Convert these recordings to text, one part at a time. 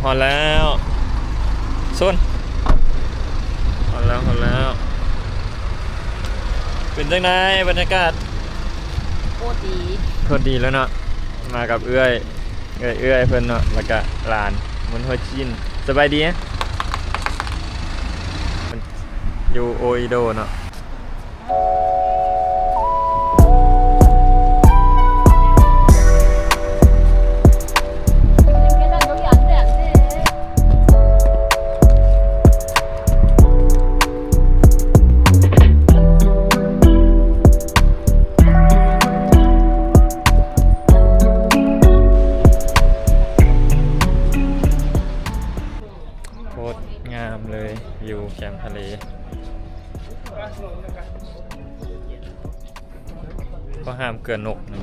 ຮອດແລ້ວ ໂຊນ ຮອດແລ້ວ ຮອດແລ້ວ. ເປັນຈັ່ງໃດບັນຍາກາດ? ໂຄດດີ ໂຄດດີເລີຍເນາະ. ມາກັບເອື້ອຍ ເອື້ອຍ ເອື້ອຍເພິ່ນເນາະ ແລ້ວກະຫຼານ ໝູນຫົວຈີນ. ສະບາຍດີ ຢູ່ໂອອິໂດເນາະ. ໂຄດງາມເລີຍ ວິວແຄມທະເລ. ກໍຫ້າມເກືອນົກ. ໂອ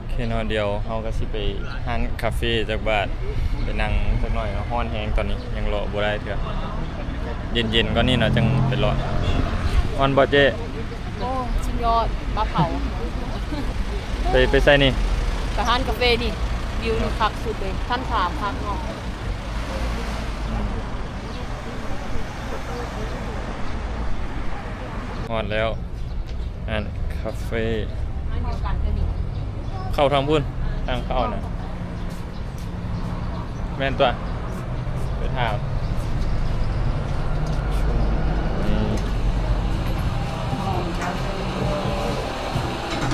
ເຄເນາະ ດຽວເຮົາກໍຊິໄປຮ້ານຄາເຟຈັກບາດ ໄປນັ່ງຈັກໜ້ອຍເນາະ. ຮ້ອນແຮງ ຕອນນີ້ຍັງເລາະບໍ່ໄດ້ເທື່ອ. ເຢັນໆກ່ອນນີ້ເນາະ ຈັ່ງໄປເລາະ. ຮ້ອນບໍ່ເຈ້? ໂອ້ ສຸດຍອດ ມາເຜົາ. ໄປ ໄປໃສນີ້? ໄປຮ້ານກາເຟນີ້ ວິວນີ້ຄັກສຸດເລີຍ. ຊັ້ນສາມ ຄັກເນາະ. ຮອດແລ້ວ ຮ້ານຄາເຟ. ເຂົ້າທາງພຸ້ນ ທາງເຂົ້ານະ. ແມ່ນຕົວະ ໄປຖາມ.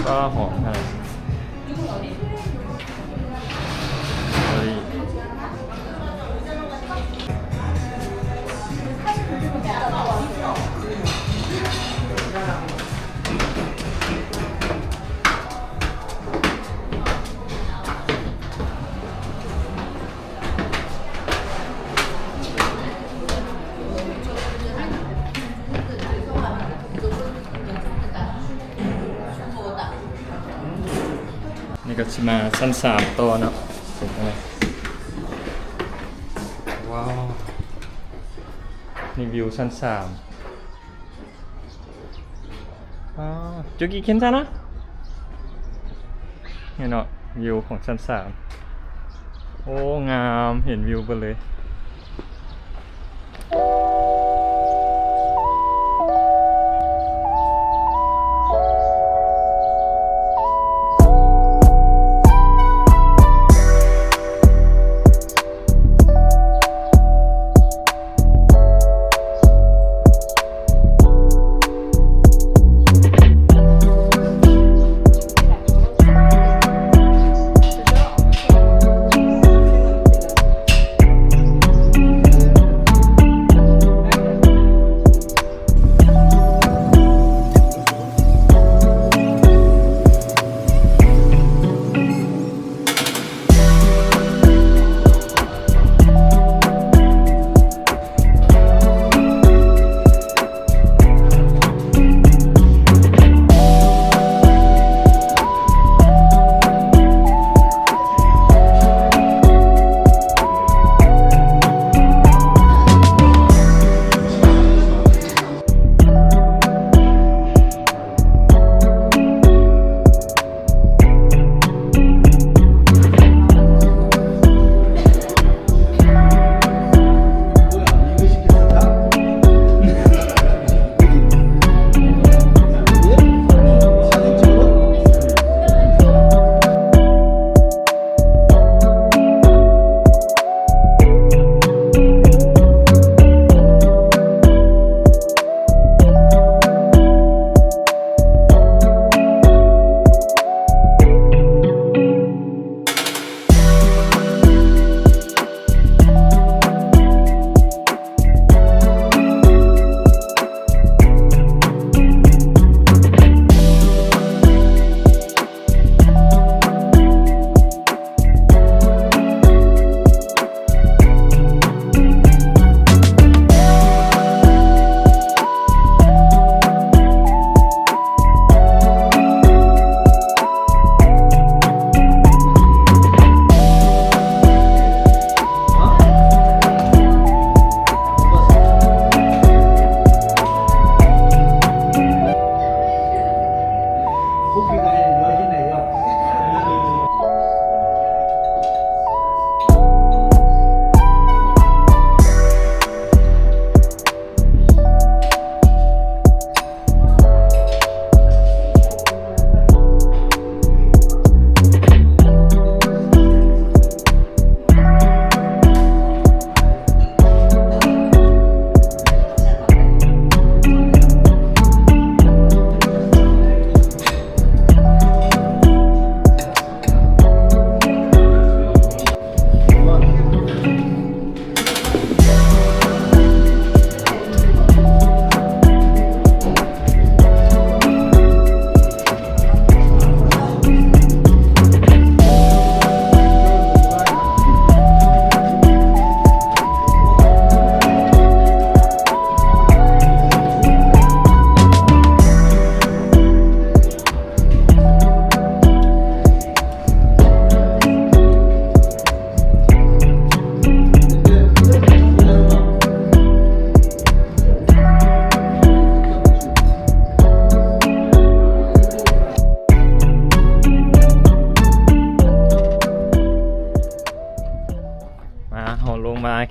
ກໍຫອມຂະໜາດ. ນີ້ກໍຊິມາຊັ້ນສາມຕໍ່ເນາະ. ເປັນຈັ່ງໃດ? ວ້າວ ນີ້ວິວຊັ້ນສາມ. ອ້າວ ຈະກິນເຄັນຊະນະ. ນີ້ເນາະ ວິວຂອງຊັ້ນສາມ. ໂອ້ ງາມ ເຫັນວິວເບິດເລີຍ. ນີ້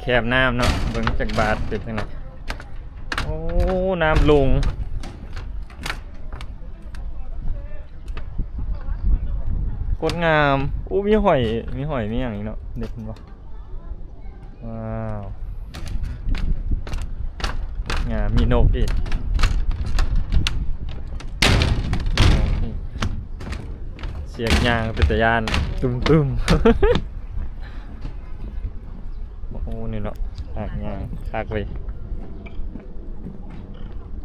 ແຄມນ້ຳເນາະ ເບິ່ງຈັກບາດເປັນຈັ່ງໃດ. ໂອ້ ນ້ຳລົງ ໂຄດງາມ. ໂອ້ ມີຫອຍ ມີຫອຍ ມີຫຍັງອີກເນາະ ເຫັນບໍ່? ວ້າວ ງາມ ມີນົກອີກ. ສຽງຍ່າງເປັນຕາຢ້ານ ຕຸ້ມໆ. ໂອ້ ນີ້ເນາະ ຫາກຍ່າງຄັກເວີຍ.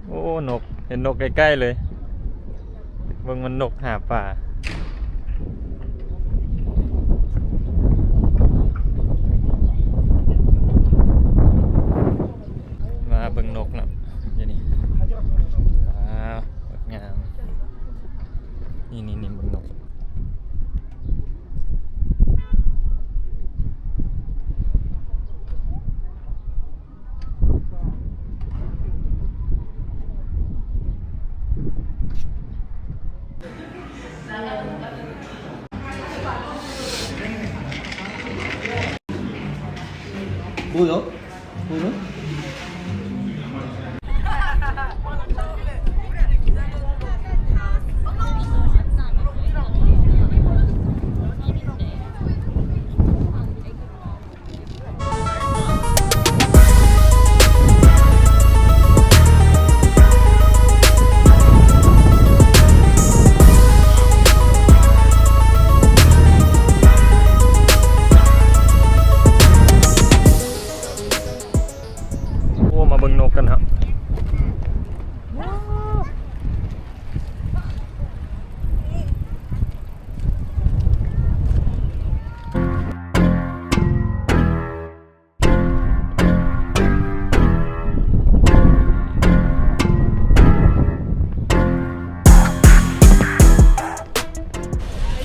ໂອ້ ນົກ ເຫັນນົກໃກ້ໆເລີຍ. ເບິ່ງມັນນົກຫາປາ. ມາເບິ່ງນົກເນາະ ຢູ່ນີ້. ວ້າວ ງາມ. ນີ້ໆໆ ເບິ່ງນົກ. ໂອ້ ມາເບິ່ງນົກກັນເນາະ.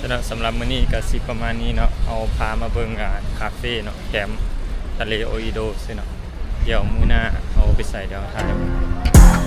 ສຳລັບ ສຳລັບມື້ນີ້ກໍຊິປະມານນີ້ເນາະ. ເຮົາພາມາເບິ່ງ ອ່າ ຄາເຟເນາະ ແຄມທະເລໂອອິໂດະຊີ້ເນາະ. ດຽວມື້ໜ້າເຮົາໄປໃສ ດຽວຖ່າຍໃຫ້ເບິ່ງ.